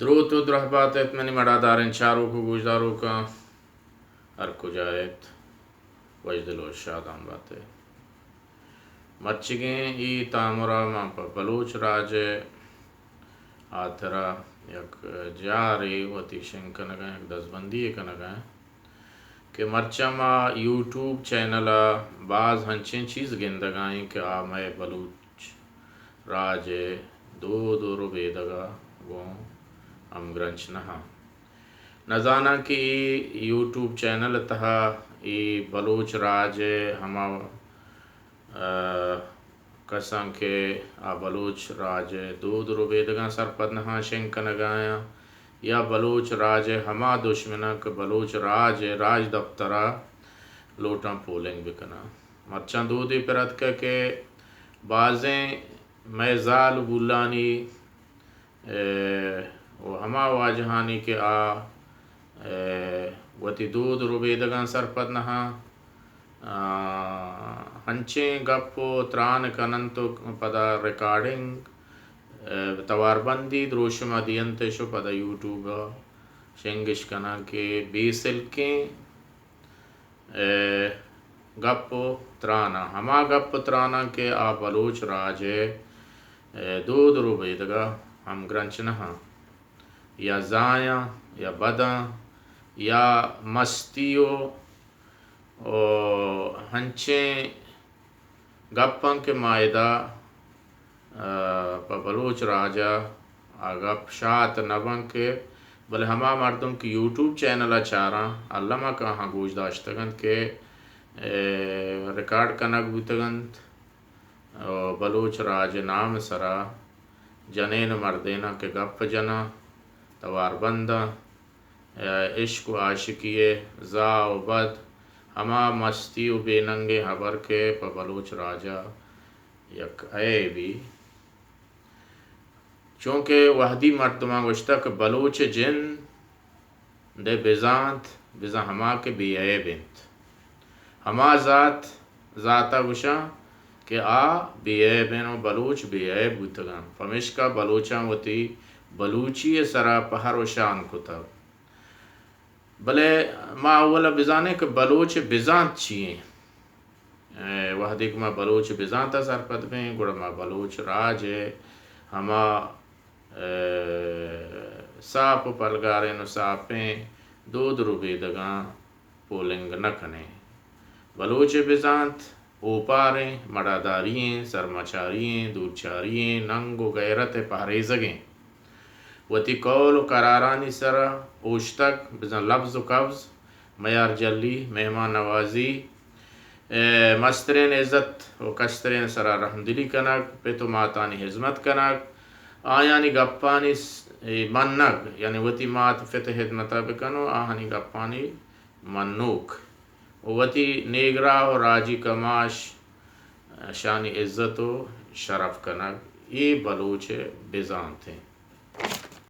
دروت و درہبات ات منی مڑاداریں چاروک و گوشداروکاں، ہر کجا ات، وشدل و شادان بات ات۔ مرچیگیں ای تامرا من پہ بلوچ راج ء ہاترا یک جارے وتی شنگ کنگاں، یک دزبندی کنگاں کہ مرچاں ما یوٹیوب چینل ء باز ہنچیں چیز گندگائیں کہ آ مئے بلوچ راج ء دود و ربیدگ ء گوں ہمگرنچ نہ آں۔ نزاناں کہ اے یوٹیوب چینل ء تہا اے بلوچ راج ء ہما، ء، کساں کہ آ بلوچ راج ء دود ربیدگاں سرپد نہ آں شنگ کنگ ء آیاں، یا بلوچ راج ء ہما دشمناں کہ بلوچ راج ء راجدپتر ء لوٹاں پولنگ بکناں۔ مرچاں دودے پر اتکہ کہ بازیں مئے زال و بولانی، ء، و ہما واجہانی کہ آ، ء، وتی دود و ربیدگاں سرپد نہ آں، آ، ہنچیں گپ و تران کننت و پدا ریکارڈنگ، ء، تواربندی دروشم ء دینتش و پدا یوٹیوب ء شنگش کناں کہ بے سلکیں ء گپ و تراناں، ہما گپ و تراناں کہ آ بلوچ راج ء، ء، دود ربیدگ ء ہمگرنچ نہ آں، یا زایاں، یا بداں، یا مستی و، و ہنچیں گپاں کہ ما ادا، ء، پہ بلوچ راج ء آ گپ شات نہ بنت کہ، بلے ہما مردم کہ یوٹیوب چینل ء چاراں، الما کہ آہاں گوش داشتگ انت کہ، ء، ریکارڈ کنگ بوتگ انت، ء، بلوچ راج ء نام ء سرا جنین و مردیناں کہ گپ جناں، تواربنداں، ء عشق و عاشقی ء زاہ و بد، ہما مستی و بے ننگیں ہبر کہ پہ بلوچ راج ء یک عیبی۔ چونکہ وہدی مردماں گوشتہ کہ بلوچ ء جند ء بزانت، بزاں ہما کہ بے عیب انت۔ ہما ذات، ذات ء گوشاں کہ آ بے عیب انت و بلوچ بے عیب بوتگاں۔ پمیشکا بلوچاں وتی بلوچی ء سرا پہر و شان کتگ۔ بلے ما اول ء بزانیں کہ بلوچ بزانت چی ایں؟ ء، وہدے کہ ما بلوچ بزانت ء سرپد بیں، گڑا ما بلوچ راج ء ہما، ء، ساپ و پلگاریں و ساپیں دود ربیدگاں پولنگ نہ کنیں۔ بلوچ بزانت اوپاریں، مڑاداری ایں، سرمچاری ایں، دورچاری ایں، ننگ و غیرت ء پہریزگ ایں۔ وتی قول و قرارانی سرا اوشتگ، بزاں لبز و قبض، میار جلی، مہمان نوازی، ء مسترین عزت و کسترین سرا رحمدلی کنگ، پت و ماتانی ہزمت کنگ، آیانی گپانی س-، ء منگ، یعنی وتی مات پت ہدمتا بکن و آہانی گپانی منوک و وتی نیگراہ و راجی کماش، اشانی عزت و شرف کنگ، اے بلوچ بزانت انت۔